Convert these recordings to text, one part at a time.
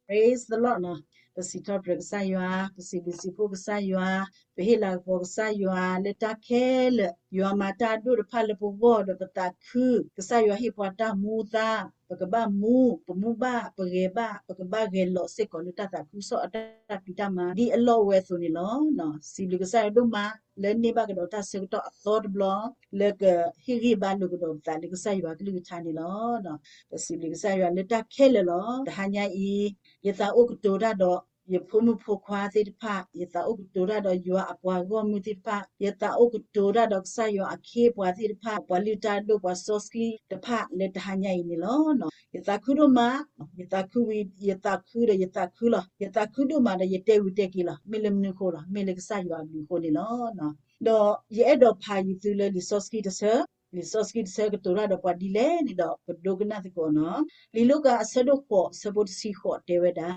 Praise the Lord နီၤ. ပစံးထီၣ်ပတြၢၤကစၢ်ယွၤ, ပစံးဘျုးစံးဖှိၣ်ကစၢ်ယွၤ, ပဟ့ၣ်လၤကပီၤကစၢ်ယွၤ လၢတၢ်ခဲလၢာ်, ယွၤမၤတၢ်အဒိၣ်တဖၣ်လၢပဂီၢ်ဒီးပသးခု, ကစၢ်ယွၤဟ့ၣ်ပှၤတၢ်မူသး, ပကဘၣ်မူ, ပမူဘၣ်, ပဂဲၤဘၣ်, ပကဘၣ်ဂဲၤလီၤစ့ၢ်ကီးလၢတၢ်သးခုကစီၣ်အတၢ်ဖံးတၢ်မၤ ဒ်အလီၢ်အိၣ်ဝဲအသိးန့ၣ်လီၤ. စံးဘျုးကစၢ်ယွၤဒိၣ်မး လၢန့ၢ်ဘၣ်ကဒီးတၢ်ဆၢကတီၢ်အသီတဘျီ လၢကဟ့ၣ်ဂံၢ်ဘါလိာ်ကဒီးပသးလၢကစၢ်ယွၤကလုၢ်ကထါန့ၣ်လီၤ. ပစံးဘျုးကစၢ်ယွၤလၢတၢ်ခဲလၢာ်လီၤ. တဟါညါအံၤ ယသးအိၣ်ကတိၤတၢ်ဒီး ယဖိမုၣ်ဖိခွါသ့ၣ်တဖၣ်, ယသးအိၣ်ကတိၤတၢ်ဒီးယွၤအပှၤဂီၢ်မုၢ်သ့ၣ်တဖၣ်, ယသးအိၣ်ကတိၤတၢ်ဒီးကစၢ်ယွၤအခ့အပှၤသ့ၣ်တဖၣ်, ပှၤလုၢ်တၢ်အဒိၣ် ပှၤစီဆှံတဖၣ်လၢတဟါညါအံၤန့ၣ်လီၤ. ယသးခုဒိၣ်မး, ယသးခုဝံၤ ယသးခုဒီးယသးခုလီၤ. ယသးခုဒိၣ်မးဒီးယတဲဝံၤတဲက့ၤလီၤ. မ့ၢ်လၢမနုၤအဃိလီၤ. မ့ၢ်လၢကစၢ်ယွၤအဘျုးအဃိန့ၣ်လီၤ. ဒီးယအဲၣ်ဒိးဖးယံၤသုလၢလံာ်စီဆှံတဆၢ, လံာ်စီဆှံတဆၢကတိၤတၢ်ဒီးပှၤဒ်လဲၣ်န့ၣ်ဒီး ပဒိကနၣ်သကိးနီၤ. လံာ်လူၤကၣ်အဆၢဒိၣ်ဃိး ဆၢဖိတဆံဃိးတဲဝဲဒၣ်,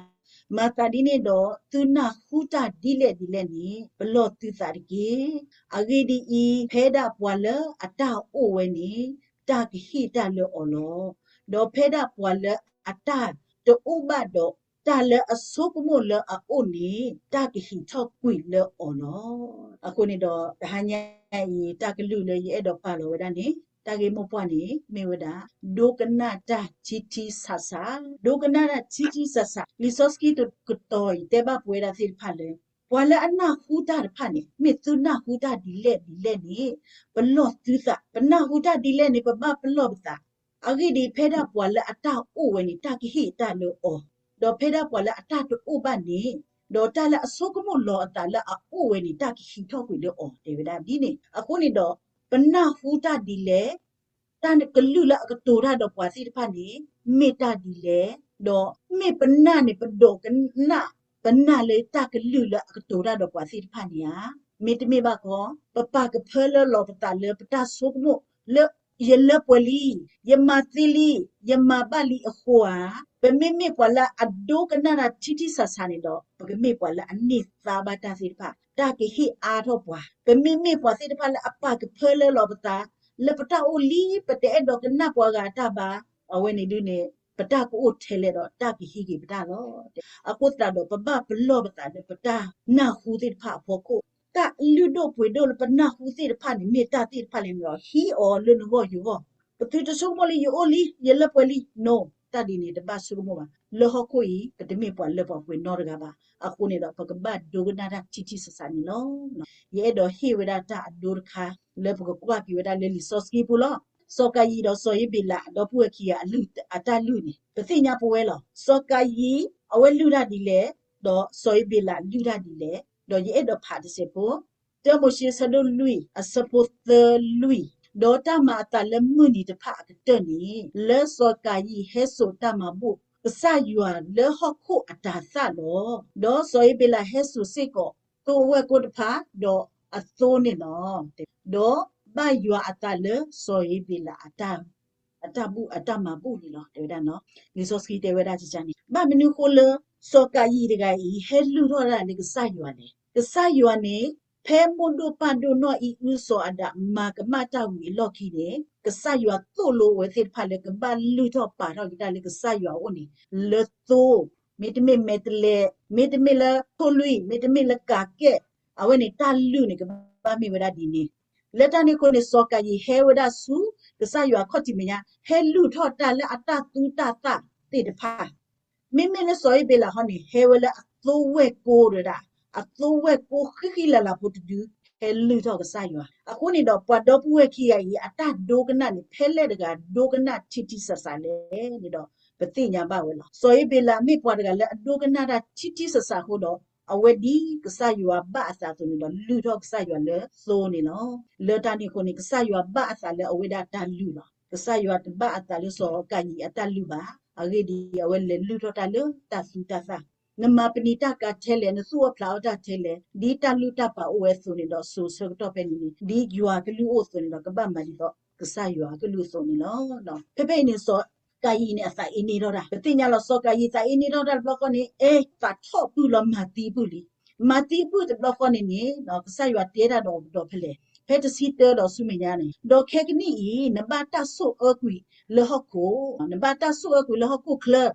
မၤသးဒ်န့ၣ်ဒီး သုနၢ်ဟူတၢ်ဒ်လဲၣ်ဒ်လဲၣ်န့ၣ် ပလီၢ်သုသးတက့ၢ်. အဂ့ၢ်ဒ်အံၤ, ဖဲဒၣ်ပှၤလၢအတၢ်အိၣ်ဝဲန့ၣ် တၢ်ကဟ့ၣ်တၢ်လၢအီၤလီၤ. ဒီးဖဲဒၣ်ပှၤလၢအတၢ်တအိၣ်ဘၣ်ဒီး တၢ်လၢအဆိကမိၣ်လၢအအိၣ်န့ၣ် တၢ်ကဟံးထီၣ်ကွံာ်လၢအီၤလီၤ. အဃိန့ၣ်ဒီး တဟါညါအံၤ တၢ်ကလုၢ်လၢယအဲၣ်ဒိးပာ်လီၤဝဲဒၣ်န့ၣ် တၢ်ဂ့ၢ်မိၢ်ပှၢ်န့ၣ် မ့ၢ်ဝဲဒၣ် ဒိကနၣ်တၢ်ထံထံဆးဆး, ဒိကနၣ်တၢ်ထံထံဆးဆး. လံာ်စီဆှံတကတီၢ်အံၤ တဲဘၣ်ပဝဲဒၣ်သ့ၣ်တဖၣ်လၢ ပှၤလၢအနၢ်ဟူတၢ်တဖၣ်န့ၣ် မ့ၢ်သုနၢ်ဟူတၢ်ဒ်လဲၣ်ဒ်လဲၣ်န့ၣ် ပလီၢ်သုသး, ပနၢ်ဟူတၢ်ဒ်လဲၣ်န့ၣ် ပဘၣ်ပလီၢ်ပသး. အဂ့ၢ်ဒ်အံၤ, ဖဲဒၣ်ပှၤလၢအတၢ်အိၣ်ဝဲန့ၣ် တၢ်ကဟ့ၣ်တၢ်လၢအီၤ, ဒီးဖဲဒၣ်ပှၤလၢအတၢ်တအိၣ်ဘၣ်န့ၣ်, ဒီးတၢ်လၢအဆိကမိၣ်လီၤအသးလၢအအိၣ်ဝဲန့ၣ် တၢ်ကဟံးထီၣ်ကွံာ်လၢအီၤ တဲဝဲဒၣ်ဒ်န့ၣ်. အဃိန့ၣ်ဒီး ပနၢ်ဟူတၢ်ဒ်လဲၣ်, တၢ်ကလုၢ်လၢအကတိၤတၢ်ဒီးပှၤသ့ၣ်တဖၣ်န့ၣ် မ့ၢ်တၢ်ဒ်လဲၣ်, ဒီးမ့ၢ်ပနၢ်န့ၣ် ပဒိကနၣ်, ပနၢ်လၢတၢ်ကလုၢ်လၢအကတိၤတၢ်ဒီးပှၤသ့ၣ်တဖၣ်န့ၣ်ဧါ. မ့တမ့ၢ်ဘၣ်ခီ ပပာ်ကဖၢလၢလီၤပသးလၢပတၢ်ဆိကမိၣ်လၢ ယလၢပှဲၤလံ, ယမၤသ့လံ, ယမၤဘၣ်လံအဃိဧါ. ပမ့မ့ၢ်ပှၤလၢအဒိကနၣ်တၢ်ထံထံဆးဆးန့ၣ်ဒီး ပကမ့ၢ်ပှၤလၢအန့ၢ်သါဘၣ်တၢ်သ့ၣ်တဖၣ်, တၢ်ကဟ့ၣ်အါထီၣ်ပှၤ. ပမ့မ့ၢ်ပှၤသ့ၣ်တဖၣ်လၢအပာ်ကဖၢလၢလီၤပသး လၢပတၢ်အိၣ်လံ ပတအဲၣ်ဒိးကနၣ်ပှၤဂၤအတၢ်ဘၣ်, အဝဲန့ၣ်ဒုန့ၣ် ပတၢ်ကအိၣ်ထဲလဲၣ်ဒီး တၢ်ကဟံးက့ၤပတၢ်လီၤ. အဃိသတးဒီး ပဘၣ်ပလီၢ်ပသးလၢပတၢ်နၢ်ဟူသ့ၣ်တဖၣ်အဖီခိၣ်, တၢ်လုၢ်ဒိၣ်ပှ့ၤဒိၣ်လၢပနၢ်ဟူသ့ၣ်တဖၣ်န့ၣ် မ့ၢ်တၢ်သ့ၣ်တဖၣ်လဲၣ်န့ၣ်ဒီး ဟံးအီၤလၢနဂီၢ်ယဂီၢ်. ပသုတဆိကမိၣ်လၢယအိၣ်လံ ယလၢပှဲၤလံ, no, တၢ်ဒ်န့ၣ်တဘၣ်ဆိကမိၣ်ဘၣ်. လၢဟီၣ်ခိၣ်အံၤ ပတမ့ၢ်ပှၤလၢပှဲၤနီတဂၤဘၣ်. အဃိန့ၣ်ဒီး ပကဘၣ်ဒိကနၣ်တၢ်ထံထံဆးဆးန့ၣ်လီၤ. ယအဲၣ်ဒိးဟ့ၣ်ဝဲဒၣ်တၢ်အဒိတခါ လၢပကကွၢ်က့ၤဝဲဒၣ်လၢလံာ်စီဆှံပူၤလီၤ. စီၤကၤယံၣ်ဒီးစီၤအ့ဘ့းလး ဒီပုၢ်ဝဲၢ်ခံဂၤအလုၢ်အတၢ်လုၢ်န့ၣ် ပသ့ၣ်ညါပဝဲလီၤ. စီၤကၤယံၣ် အဝဲလုၢ်တၢ်ဒ်လဲၣ်, ဒီးစီၤအ့ဘ့းလးလုၢ်တၢ်ဒ်လဲၣ်, ဒီးယအဲၣ်ဒိးဖးတစဲးဖိ တၢမိၤၡ့ဆၢဒိၣ်လွံၢ် အဆၢဖိသၢလွံၢ်, ဒီးတၢ်မၤအသးလၢမုၢ်နံၤတဖၣ်အကတၢၢ်န့ၣ် လၢစီၤကၤယံၣ်ဟဲစိာ်တၢ်မၤဘူၣ်ကစၢ်ယွၤလၢဟီၣ်ခိၣ်အတၤသၣ်လီၤ. ဒီးစီၤအ့ဘ့းလးဟဲစိာ်စ့ၢ်ကီး သိဝဲၢ်ကိတဖၣ် ဒီးအသိန့ၣ်လီၤ. ဒီးဘၣ်ယွၤအသးလၢစီၤအ့ဘ့းလး အတၢ်ဘူၣ်အတၢ်မၤဘူၣ်န့ၣ်လီၤ တဲဝဲဒၣ်နီၤ. လံာ်စီဆှံတဲဝဲဒၣ်န့ၣ်, ဘၣ်မနုၤဃိလၢ စီၤကၤယံၣ်တဂၤအံၤ ဟဲလုၢ်ထီၣ်တၢ်လၢကစၢ်ယွၤလဲၣ်. ကစၢ်ယွၤန့ၣ် ဖဲမိၢ်ဒိၣ်ပၢ်ဒိၣ်နီၢ်အံၣ်အုစီၤအၤဒၣ် မၤကမၣ်တၢ်ဝံၤအလီၢ်ခံန့ၣ် ကစၢ်ယွၤသိၣ်လိဝဲသ့ၣ်တဖၣ်လၢကဘၣ်လုၢ်ထီၣ်ပာ်ထီၣ်က့ၤတၢ်လၢကစၢ်ယွၤအအိၣ်န့ၣ် လၢသိ မ့တမ့ၢ်မဲာ်တဲးလဲး, မ့တမ့ၢ်လၢထိၣ်လွံၢ်, မ့တမ့ၢ်လၢကၤကဲၣ်, အဝဲန့ၣ်တၢ်လုၢ်န့ၣ် ကဘၣ်မ့ၢ်ဝဲဒၣ်ဒ်န့ၣ်. လၢတၢ်န့ၣ်အဃိန့ၣ် စီၤကၤယံၣ်ဟဲဝဲဒၣ်ဆူ ကစၢ်ယွၤခီၣ်ထံးမဲာ်ညါ ဟဲလုၢ်ထီၣ်တၢ်လၢအတၢ်သူတၢ်သၣ်သ့ၣ်တဖၣ်. မ့မ့ၢ်လၢစီၤအ့ဘ့းလးဟီန့ၣ် ဟဲဝဲလၢအသိဝဲၢ်ကိတဝဲဒၣ်, အသိဝဲၢ်ကိဃံဃံလၤလၤဖိတဒု ဟဲလုၢ်ထီၣ်ကစၢ်ယွၤ. အဃိန့ၣ်ဒီး ပှၤဒီပုၢ်ဝဲၢ်ခံဂၤအံၤ အတၢ်ဒိကနၣ်န့ၣ် ဖဲလဲၣ်တဂၤဒိကနၣ်ထံထံဆးဆးလဲၣ်န့ၣ်ဒီး ပသ့ၣ်ညါဘၣ်ဝဲလီၤ. စီၤအ့ဘ့းလးမ့ၢ်ပှၤတဂၤလၢအဒိကနၣ်တၢ်ထံထံဆးဆးအဃိဒီး အဝဲဒ်ကစၢ်ယွၤဘၣ်အသးအသိးန့ၣ်ဒီး လုၢ်ထီၣ်ကစၢ်ယွၤလၢသိန့ၣ်လီၤ. လၢတၢ်န့ၣ်အဃိန့ၣ် ကစၢ်ယွၤဘၣ်အသးလၢအဝဲဒၣ်တၢ်လုၢ်လီၤ. ကစၢ်ယွၤတဘၣ်အသးလၢစီၤကၤယံၣ်အတၢ်လုၢ်ဘၣ်. အဂ့ၢ်ဒ်အံၤ အဝဲလဲၤလုၢ်ထီၣ်တၢ်လၢတၢ်သူတၢ်သၣ်, နမၤပနံာ်တၢ်ကၤထဲလဲၣ်, နသူၣ်အီၣ်ဖျးအီၣ်တၢ်ထဲလဲၣ်, ဒ်တၢ်လုၢ်တၢ်ပာ်အိၣ်ဝဲအသိးန့ၣ်ဒီး စိၤဆၢကတီၢ်ဖဲန့ၣ်န့ၣ် ဒ်ယွၤကလုၢ်အိၣ်အသိးန့ၣ်ဒီး ကဘၣ်မၤဒ်သိးကစၢ်ယွၤအကလုၢ်အသိးန့ၣ်လီၤ. ဖဲဖဲအံၤန့ၣ် စီၤကၤယံၣ်န့ၣ် အသးအ့န့ၢ်ထီၣ်တၢ်, ပသ့ၣ်ညါလီၤ. စီၤကၤယံၣ်သးအ့န့ၢ်ထီၣ်တၢ်တဘျီဃီန့ၣ် အဲ သးထီၣ်ပုၢ်လီၤ မၤသံပုၢ်လံ. မၤသံပုၢ်တဘျီဃီန့ၣ်န့ၣ် ကစၢ်ယွၤတဲတၢ်ဒီးအီၤကဒီးဖဲလဲၣ်, ဖဲတဆံတၢဒီးဆူမဲာ်ညါန့ၣ်, ဒီးခဲကနံၣ်အံၤ နဘၣ်တၢ်ဆိၣ်အၢကွံာ်လၢဟီၣ်ခိၣ်, နဘၣ်တၢ်ဆိၣ်အၢကွံာ်လၢဟီၣ်ခိၣ်ချၢ,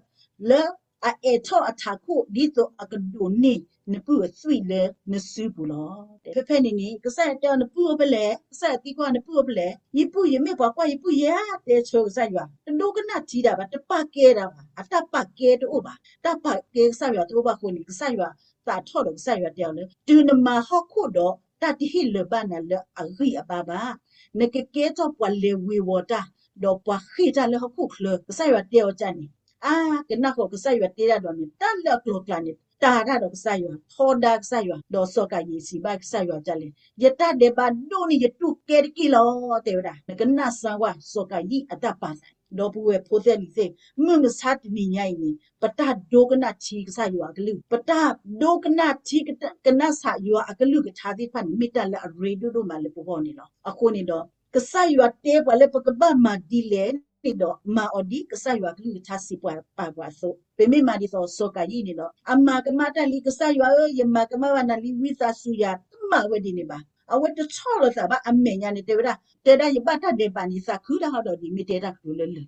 လၢ အအဲးထီၣ်အထးခိၣ် ဒ်သိးအကဒိးန့ၢ်နပုၢ်အသွံၣ်လၢနစုပူၤလီၤ. ဖဲဖဲန့ၣ်န့ၣ် ကစၢ်ယွၤတဲအီၤ နပုၢ်အိၣ်ဖဲလဲၣ်, ကစၢ်ယွၤသံကွၢ် နပုၢ်အိၣ်ဖဲလဲၣ်, ယပုၢ်ယမ့ၢ်ပှၤကွၢ်ယပုၢ်ယဲ တဲဆၢကစၢ်ယွၤ, တဒိကနၣ်ထံတၢ်ဘၣ်, တပာ်ကဲတၢ်ဘၣ်, အတၢ်ပာ်ကဲတအိၣ်ဘၣ်, တၢ်ပာ်ကဲကစၢ်ယွၤတအိၣ်ဘၣ်အဃိန့ၣ် ကစၢ်ယွၤသးထီၣ်ဒီးကစၢ်ယွၤတဲအီၤလၢ တုၤနမၤဟီၣ်ခိၣ်ဒီး တၢ်တဟ့ၣ်လၢၤဘၣ်နၤလၢအဂံၢ်အဘါဘၣ်. နကကဲထီၣ်ပှၤလဲၤဝ့ၤဝီၤတၢ်, ဒီးပှၤဃ့ၢ်တၢ်လၢဟီၣ်ခိၣ်ချၢ, ကစၢ်ယွၤတဲအီၤဒ်န့ၣ်. အါ, ကနၣ်ဃီၤကစၢ်ယွၤတဲဒၣ်ဒီးန့ၣ် တၢ်လၢအကျိၤအကျဲန့ၣ် တၢ်တၢ်ဒီးကစၢ်ယွၤ, ထီဒါကစၢ်ယွၤ, ဒီးစီၤကၤယံၣ်စံးဘၣ်ကစၢ်ယွၤဒ်လဲၣ်, ယတၢ်ဒဲးဘးဒိၣ်န့ၢ်ယတူၢ်ကဲတက့ၢ်လီၤ တဲဝဲဒၣ်. နကနၣ်စၢ်ဝဲ စီၤကၤယံၣ်အတၢ်ပာ်သး, ဒီပုၢ်ဝဲၢ်ဖိသၣ်လံၤသ့ၣ်, မုၢ်မဆါတနံၤညါအံၤန့ၣ် ပတၢ်ဒိကနၣ်ထံကစၢ်ယွၤအကလုၢ်, ပတၢ်ဒိကနၣ်ထံကနၣ်ဆးယွၤအကလုၢ်ကထါသ့ၣ်တဖၣ်န့ၣ် မ့ၢ်တၢ်လၢအရ့ဒိၣ်ဒိၣ်မးလၢပဂီၢ်န့ၣ်လီၤ. အဃိန့ၣ်ဒီး ကစၢ်ယွၤတဲပှၤလၢပကဘၣ်မၤဒ်လဲၣ်န့ၣ်ဒီး မၤအီၤဒ်ကစၢ်ယွၤအကလုၢ်ကထါစံးပှၤပာ်ပှၤအသိး, ပမ့ၢ်မၤဒ်သိးစီၤကၤယံၣ်န့ၣ်ဒီး အမၤကမၣ်တၢ်လံ ကစၢ်ယွၤဧၢ, ယမၤကမၣ်ဘၣ်နၤလံ ဝံသးစူၤယၤ, တမၤဝဲဒ်န့ၣ်ဘၣ်. အဝဲတဆီၣ်လီၤသးဘၣ် အမဲာ်ညါန့ၣ် တဲဝဲဒၣ်, တဲဒၣ်ယဘၣ်တၢ်ဒဲးဘးန့ၣ် သးခုလၢဟီဒီးဒ်မ့ၢ်တဲတၢ်ကတိၤလၢလၢ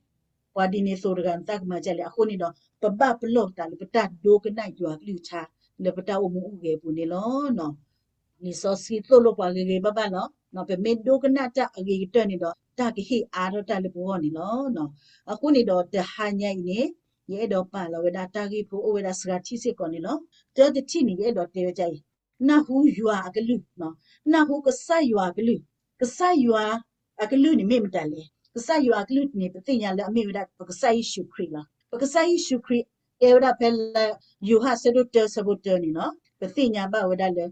ပှၤဒ်န့ၣ်သိးတဂၤန့ၣ် သးကမၤဒ်လဲၣ်. အဃိန့ၣ်ဒီး ပဘၣ်ပလီၢ်သးလၢပတၢ်ဒိကနၣ်ယွၤအကလုၢ်ကထါ လၢပတၢ်အိၣ်မူအိၣ်ဂဲၤအပူၤန့ၣ်လီၤ. လံာ်စီဆှံသိၣ်လိပှၤဂ့ၤဂ့ၤဘၣ်ဘၣ်လီၤ. ပမ့ၢ်ဒိကနၣ်တၢ်အဂ့ၤကတၢၢ်န့ၣ်ဒီး တၢ်ကဟ့ၣ်အါထီၣ်တၢ်လၢပဂီၢ်န့ၣ်လီၤ. အဃိန့ၣ်ဒီးတဟါညါအံၤန့ၣ် ယအဲၣ်ဒိးပာ်လီၤဝဲဒၣ်တၢ်ဂ့ၢ်ဖိအိၣ်ဝဲဒၣ်စှၤထံၣ်စ့ၢ်ကီးန့ၣ်လီၤ. တၢတထံၣ်န့ၣ် ယအဲၣ်ဒိးတဲဝဲဒ်အံၤ, နၢ်ဟူယွၤအကလုၢ်, နၢ်ဟူကစၢ်ယွၤအကလုၢ်, ကစၢ်ယွၤအကလုၢ်န့ၣ်မ့ၢ်မတၤလဲၣ်. ကစၢ်ယွၤအကလုၢ်န့ၣ် ပသ့ၣ်ညါလၢအမ့ၢ်ဝဲဒၣ် ပကစၢ်ယ့ၣ်ၡူးခရံာ်လီၤ. ပကစၢ်ယ့ၣ်ၡူးခရံာ် တဲဝဲဒၣ်ဖဲလၢ ယိၤဟၣ်ဆၢဒိၣ်တၢဆၢဖိတၢန့ၣ်လီၤ. ပသ့ၣ်ညါဘၣ်ဝဲဒၣ်လၢ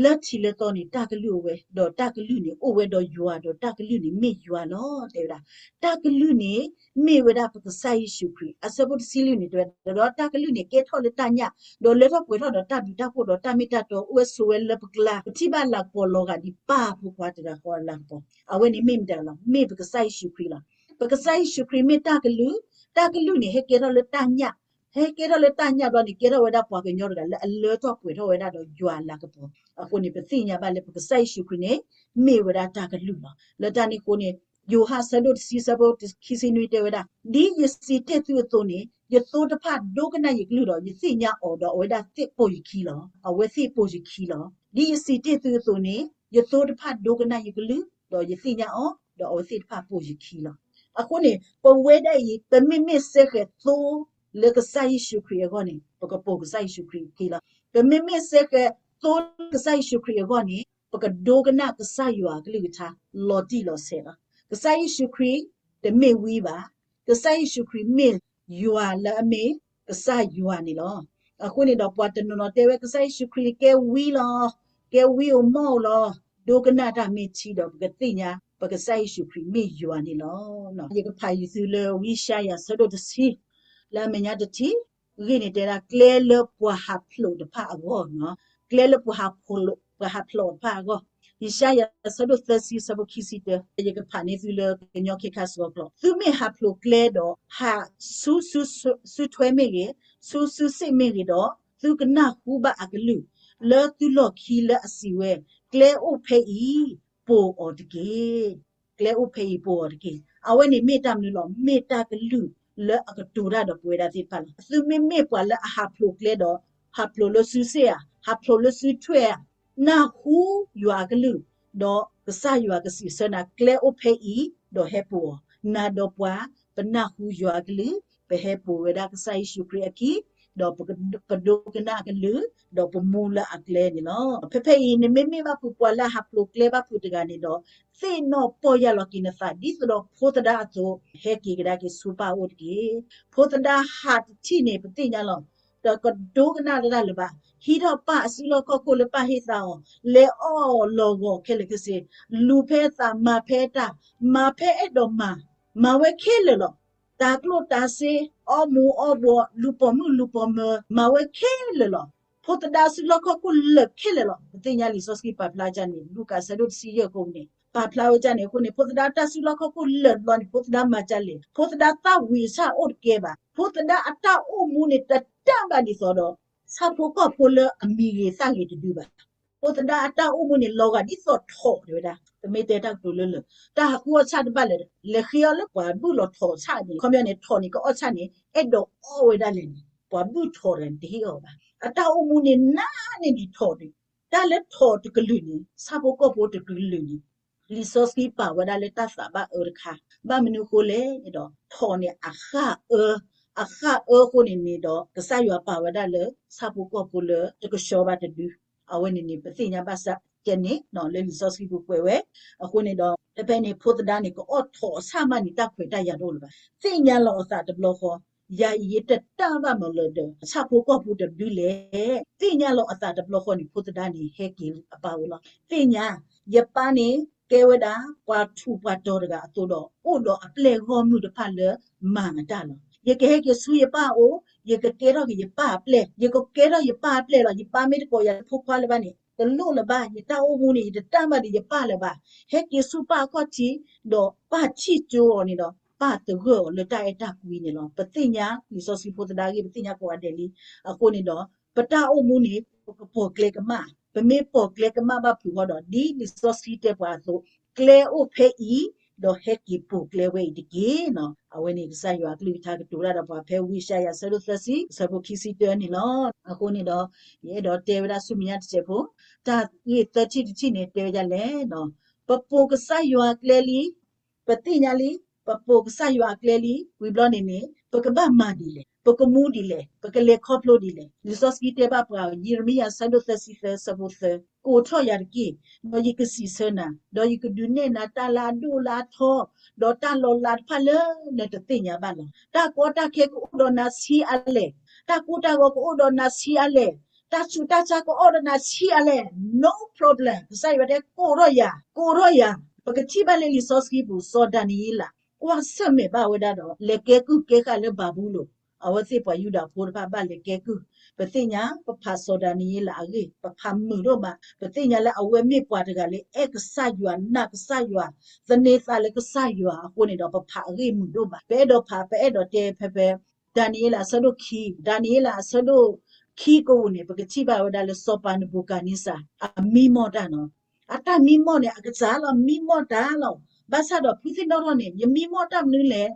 လၢထံးလၢသီန့ၣ် တၢ်ကလုၢ်အိၣ်ဝဲ, ဒီးတၢ်ကလုၢ်န့ၣ် အိၣ်ဝဲဒီးယွၤ, ဒီးတၢ်ကလုၢ်န့ၣ်မ့ၢ်ယွၤလီၤ တဲဝဲဒၣ်. တၢ်ကလုၢ်န့ၣ် မ့ၢ်ဝဲဒၣ်ပကစၢ်ယ့ၣ်ၡူးခရံာ်. အဆၢဖိတဆံလွံၢ်န့ၣ် တဲဝဲဒၣ်, ဒီးတၢ်ကလုၢ်န့ၣ် ကဲထီၣ်လၢတၢ်ညၣ်, ဒီးလၢထီၣ်ပှဲၤထီၣ်ဒီးတၢ်ဘျုးတၢ်ဖှိၣ်ဒီးတၢ်မ့ၢ်တၢ်တီ, အိၣ်ဝဲဆိးဝဲလၢပကျါ, ပထံၣ်ဘၣ်လၤကပီၤလီၤဂာ်ဒ်ပၢ်ဖိခွါတဂၤဃီအလၤကပီၤ. အဝဲန့ၣ်မ့ၢ်မတၤလီၤ. မ့ၢ်ပကစၢ်ယ့ၣ်ၡူးခရံာ်လီၤ. ပကစၢ်ယ့ၣ်ၡူးခရံာ်မ့ၢ်တၢ်ကလုၢ်, တၢ်ကလုၢ်န့ၣ် ဟဲကဲထီၣ်လၢတၢ်ညၣ်, ဟဲကဲထီၣ်လၢတၢ်ညၣ်ဘျီန့ၣ် ကဲထီၣ်ဝဲဒၣ်ပှၤကညီတဂၤလၢအလၢထီၣ်ပှဲၤထီၣ်ဝဲဒၣ်ဒီးယွၤအလၤကပီၤ. အဃိန့ၣ် ပသ့ၣ်ညါဘၣ်လၢပကစၢ်ယ့ၣ်ၡူးခရံာ်န့ၣ် မ့ၢ်ဝဲဒၣ်တၢ်ကလုၢ်လီၤ. လၢတၢ်န့ၣ်အဃိန့ၣ် ယိၤဟၣ်ဆၢဒိၣ်တဆံဆၢဖိခံဆံနွံတဲဝဲဒၣ်, ဒ်ယစံးတ့ၢ်သုအသိးန့ၣ် ယသိတဖၣ်ဒိကနၣ်ယကလုၢ်ဒီး ယသ့ၣ်ညါအီၤဒီးအဝဲဒၣ်သ့ၣ်ပိာ်ယခံလီၤ. အဝဲသ့ၣ်ပိာ်ယခံလီၤ. ဒ်ယစံးတ့ၢ်သုအသိးန့ၣ် ယသိတဖၣ်ဒိကနၣ်ယကလုၢ် ဒီးယသ့ၣ်ညါအီၤ ဒီးအဝဲသ့ၣ်တဖၣ်ပိာ်ယခံလီၤ. အဃိန့ၣ် ပဝဲဒၣ်အံၤ ပမ့မ့ၢ်စ့ၢ်ကီးသိလၢကစၢ်ယ့ၣ်ၡူးခရံာ်အဂီၢ်န့ၣ် ပကပိာ်ကစၢ်ယ့ၣ်ၡူးခရံာ်အခံလီၤ. ပမ့မ့ၢ်စ့ၢ်ကီးသိလၢကစၢ်ယ့ၣ်ၡူးခရံာ်အဂီၢ်န့ၣ် ပကဒိကနၣ်ကစၢ်ယွၤအကလုၢ်ကထါ လီၤတံၢ်လီၤဆဲးလီၤ. ကစၢ်ယ့ၣ်ၡူးခရံာ် တမ့ၢ်ဝံဘၣ်. ကစၢ်ယ့ၣ်ၡူးခရံာ်မ့ၢ်ယွၤလၢအမ့ၢ် ကစၢ်ယွၤန့ၣ်လီၤ. အဃိန့ၣ်ဒီး ပှၤတနီၤနီၤတဲဝဲ ကစၢ်ယ့ၣ်ၡူးခရံာ်န့ၣ် ကဲဝံလီၤ, ကဲဝံဧိၤမီၣ်ဧိၤလီၤ. ဒိကနၣ်တၢ်မ့ၢ်ထံဒီး ပကသ့ၣ်ညါ ပကစၢ်ယ့ၣ်ၡူးခရံာ်မ့ၢ်ယွၤန့ၣ်လီၤ. ယကဖးယံၤသုလၢဝံယၡါယၤဆၢဒိၣ်တဆံ လၢအမဲာ်ညါတထံၣ်, ဂ့ၢ်န့ၣ်တဲဒၣ် ကျဲလၢပှၤဟးဖျိးတဖၣ်အဂီၢ်, ကျဲလၢပှၤဟးဖျိး, ပှၤဟးဖျိးတဖၣ်အဂီၢ်, ယၡါယၤဆၢဒိၣ်သၢဆံဆၢဖိခံဆံတၢ, ယကဖးန့ၢ်သုလၢကညီခ့ခါစ့ၢ်ကီး, သုမ့ၢ်ဟးဖျိးကျဲဒီး ဟးဆူ, ဆူထွဲမ့ၢ်ဂ့ၤ, ဆူစုစ့ၣ်မ့ၢ်ဂ့ၤဒီး, သုကနၢ်ဟူဘၣ်အကလုၢ် လၢသုလီၢ်ခံလၢအစံးဝဲ, ကျဲအိၣ်ဖဲအံၤ, ပိာ်အီၤတက့ၢ်. ကျဲအိၣ်ဖဲအံၤပိာ်အီၤတက့ၢ်. အဝဲန့ၣ်မ့ၢ်တၢ်မနုၤလဲၣ်, မ့ၢ်တၢ်ကလုၢ်လၢအကတိၤတၢ်ဒီးပဝဲဒၣ်သ့ၣ်တဖၣ်လီၤ. သုမ့မ့ၢ်ပှၤလၢအဟးဖျိးကျဲဒီး, ဟးဖျိးလၢစုစ့ၣ်ဧါ, ဟးဖျိးလၢစုထွဲဧါ, နၢ်ဟူယွၤအကလုၢ်, ဒီးကစၢ်ယွၤကစံးဆၢနၤ ကျဲအိၣ်ဖဲအံၤ, ဒီးဟဲပိာ်အီၤ, နၤဒီးပှၤ, ပနၢ်ဟူယွၤအကလုၢ်, ပဟဲပိာ်ဝဲဒၣ်ကစၢ်ယ့ၣ်ၡူးခရံာ်အခံ, ဒီးပဒိကနၣ်အကလုၢ်, ဒီးပမူလၢအကျဲန့ၣ်လီၤ. ဖဲဖဲအံၤ နမ့မ့ၢ်ဘၣ်ဖုးပှၤလၢအဟးဖျိးကျဲဘၣ်ဖုးတဂၤန့ၣ်ဒီး, သ့ၣ်နီၣ်ပီၢ်ယၢ်လီၤက့ၤနသး ဒ်သိးဒီးဖိသဒါအသိး, ဟဲက့ၤကဒါက့ၤဆူပၢ်အအိၣ်တက့ၢ်. ဖိသဒါဟးတထံၣ်န့ၣ် ပသ့ၣ်ညါလီၤ. ဒီးကဒိကနၣ်တၢ်လၢၤဘၣ်. ဟံးထီၣ်ပၢ်အစုလီၢ်ခီၣ်ခိၣ်လၢပၢ်ဟ့ၣ်သးအီၤ, လဲၤအီၣ်လီၤဂီၤခဲလၢာ်ခဲဆ့, လူၤဖဲသးမၤဖဲတၢ်, မၤဖဲအဲၣ်ဒိးမၤ, မၤဝဲခဲလၢာ်လီၤ. တၤကျိၣ်တၤစ့, အီၣ်မူအီၣ်ဘှီး, လူၤပိာ်မုၣ်လူၤပိာ်မၢၤ, မၤဝဲခဲလၢာ်လီၤ. ဖိသဒါစုလီၢ်ခီၣ်ခိၣ်လၢာ်ခဲလၢာ်လီၤ. ပသ့ၣ်ညါလံာ်စီဆှံပာ်ဖျါဒ်န့ၣ် လူၤကၣ်ဆၢဒိၣ်တဆံယဲၢ်အကိာ်ပူၤန့ၣ် ပာ်ဖျါဝဲဒ်န့ၣ်အဃိန့ၣ် ဖိသဒါတၢ်စုလီၢ်ခီၣ်ခိၣ်လၢာ်ဘျီန့ၣ် ဖိသဒါမၤဒ်လဲၣ်. ဖိသဒါသၣ်ဝံၤအဆၣ်အိၣ်တကဲဘၣ်. ဖိသဒါအတၢ်အိၣ်မူန့ၣ် တတၢ်ဘၣ်ဒ်သိးဒီး ဆၣ်ဖိကီၢ်ဖိလၢအမံၤဂ့ၤသၣ်ဂ့ၤတဒုဘၣ်. ဖိသဒါအတၢ်အိၣ်မူန့ၣ် လီၤဂာ်ဒ်သိးထိးတဲဝဲဒၣ်, ပမ့ၢ်တဲတၢ်ကတိၤလၢလၢာ်, တၢ်ဟးဃုအီၣ်ဆၣ်တဘၣ်လၢၤ, လဲၤဃ့အီၣ်လၢပှၤဘုၣ်လီၤထိးဆၣ်န့ၣ်, ခီပညီန့ၣ် ထိးန့ၣ် ကအီၣ်ဆၣ်န့ၣ် အဲၣ်ဒိးအီၣ်ဝဲဒၣ်လဲၣ်န့ၣ်, ပှၤဘုၣ်ထိးတဂၤန့ၣ် တဟ့ၣ်အီၤဘၣ်. အတၢ်အိၣ်မူန့ၣ် နးန့ၢ်ဒံးထိးဒံး, တၢ်လၢထိးတကလုာ်န့ၣ် ဆၣ်ဖိကီၢ်ဖိတကလုာ်န့ၣ် လံာ်စီဆှံပာ်ဝဲဒၣ်လၢတၢ်သးဘၣ်အၢတခါ, ဘၣ်မနုၤအဃိလဲၣ်န့ၣ်ဒီး ထိးန့ၣ်အဃၣ်အၢ, အဃၣ်အၢအဃိန့ၣ်န့ၣ်ဒီး ကစၢ်ယွၤပာ်ဝဲဒၣ်လၢ ဆၣ်ဖိကီၢ်ဖိလၢတကဆှီဘၣ်တဒု, အဝဲန့ၣ်န့ၣ် ပသ့ၣ်ညါဘၣ်ဆၣ်ကဲန့ၣ် လၢလံာ်စီဆှံပူၤကွဲးဝဲ, အဃိန့ၣ်ဒီး ဖဲဖဲန့ၣ် ဖိသဒါန့ၣ် ကအီၣ်ထိးအဆၣ်မးန့ၣ် တၢ်ခွဲးတၢ်ယာ်တအိၣ်လၢၤဘၣ်. သ့ၣ်ညါလီၤအသးတဘျီဃီ, ယၤအံၤယတတၢ်ဘၣ်မၤလၢၤဒီး ဆၣ်ဖိကီၢ်ဖိတဒုလဲၣ်. သ့ၣ်ညါလီၤအသးတဘျီဃီန့ၣ် ဖိသဒါန့ၣ် ဟဲက့ၤအပၢ်အိၣ်လီၤ. သ့ၣ်ညါ, ယပၢ်န့ၣ် ကဲဝဲဒၣ်ပှၤထူးပှၤတီၤတဂၤအသိးဒီး အိၣ်ဒီးအပျဲၢ်ဂီၢ်မုၢ်တဖၣ်လၢမၤအတၢ်လီၤ. ယကဟဲက့ၤဆူယပၢ်အအိၣ်, ယကကဲထီၣ်က့ၤယပၢ်အပျဲၢ်, ယကကဲထီၣ်ယပၢ်အပျဲၢ်လီၤ. ယပၢ်မ့ၢ်တကိးယၤလၢဖိခွါလၢၤဘၣ်န့ၣ် တလိၣ်လၢၤဘၣ်. ယတၢ်အိၣ်မူန့ၣ် ယတတၢ်ဘၣ်ဒီးယပၢ်လၢၤဘၣ်. ဟဲက့ၤဆူပၢ်အခီၣ်ထံး, ဒီးပၢ်ထံၣ်ကၠိအီၤန့ၣ်ဒီး ပၢ်သဂၢၢ်အီၤလၢတၢ်အဲၣ်တၢ်ကွံန့ၣ်လီၤ. ပသ့ၣ်ညါလံာ်စီဆှံဖိသဒါဂ့ၢ် ပသ့ၣ်ညါကိးဂၤဒဲးလံ. အဃိန့ၣ်ဒီး ပတၢ်အိၣ်မူန့ၣ် ပကပိာ်ကျဲကမၣ်, ပမ့ၢ်ပိာ်ကျဲကမၣ်ဘၣ်ဖုးဃီဒီး ဒ်လံာ်စီဆှံတဲပှၤအသိး, ကျဲအိၣ်ဖဲအံၤ, ဒီးဟဲက့ၤပိာ်ကျဲဝဲအံၤတက့ၢ်. အဝဲန့ၣ်ကစၢ်ယွၤအကလုၢ်ကထါကတိၤတၢ်ဒီးပှၤဖဲဝံယၡါယၤ အဆၢဒိၣ်သၢဆံ အဆၢဖိခံဆံတၢန့ၣ်လီၤ. အဃိန့ၣ်ဒီး ယအဲၣ်ဒိးတဲဝဲဒၣ်ဆူမဲာ်ညါတစဲးဖိ, တၢ်ဂ့ၢ်သၢထံၣ်တထံၣ်န့ၣ် တဲဝဲဒ်လဲၣ်, ပပိာ်ကစၢ်ယွၤအကျဲလံ, ပသ့ၣ်ညါလံ, ပပိာ်ကစၢ်ယွၤအကျဲလံ, ဝံၤဘျီန့ၣ်န့ၣ် ပကဘၣ်မၤဒ်လဲၣ်, ပကမူဒ်လဲၣ်, ပကလဲၤခီဖျိဒ်လဲၣ်. လံာ်စီဆှံတဲဘၣ်ပှၤ, ယံးရမံယၤ အဆၢဒိၣ်သၢဆံသၢ အဆၢဖိသၢ, ကိးထီၣ်ယၤတက့ၢ်, ဒီးယကစံးဆၢနၤ, ဒီးယကဒုးနဲၣ်နၤတၢ်လၢအဒိၣ်လၢအထီ, ဒီးတၢ်လီၤလးတဖၣ်လၢနတသ့ၣ်ညါဘၣ်လီၤ. တၢ်ကီတၢ်ခဲကအိၣ်ဒီးနၤဆံးအါလဲၣ်, တၢ်ကိၢ်တၢ်ဂီၤကအိၣ်ဒီးနၤဆံးအါလဲၣ်, တၢ်ဆူးတၢ်ဆါကအိၣ်ဒီးနၤဆံးအါလဲၣ်, no problem. ကစၢ်ယွၤတဲ ကိးထီၣ်ယၤ, ကိးထီၣ်ယၤ. ပကထံၣ်ဘၣ်လၢလံာ်စီဆှံပူၤ စီၤဒၤနံးယ့လး ကွၢ်ဆၢၣ်မဲာ်ဘၣ်ဝဲဒၣ်ဒီး လဲၤကဲကုၢ်ကဲဃာ်လၢဘၤဘူလိၣ်, အဝဲသ့ၣ်ပှၤယူဒၤဖိတဖၣ်ဘၣ်လဲၤကဲကုၢ်. ပသ့ၣ်ညါ ပဖးစီၤဒၤနံးယ့လးအဂ့ၢ် ပဖးမုာ်ဒိၣ်မး, ပသ့ၣ်ညါလၢအဝဲမ့ၢ်ပှၤတဂၤလၢအဲၣ်ကစၢ်ယွၤ နာ်ကစၢ်ယွၤ, သန့ၤသးလၢကစၢ်ယွၤအဃိန့ၣ်ဒီး ပဖးအဂ့ၢ်မုာ်ဒိၣ်မး. ပအဲၣ်ဒိးဖး ပအဲၣ်ဒိးတဲဖဲဖဲ ဒၤနံးယ့လးအဆၢဒိၣ်ခံ, ဒၤနံးယ့လးအဆၢဒိၣ်ခံကအိၣ်န့ၣ် ပကထံၣ်ဘၣ်ဝဲဒၣ်လၢစီၤပၤနဘူၤခၣ်နံစၤ အမံမီၢ်တၢ်နီၤ. အတၢ်မံမီၢ်န့ၣ် အကစၢ်လီၤ မံမီၢ်တၢ်လီၤ. ဘၣ်ဆၣ်ဒီးဖုသ့ၣ်နီၣ်ထီၣ်န့ၣ် ယမံမီၢ်တၢ်မနုၤလဲၣ်,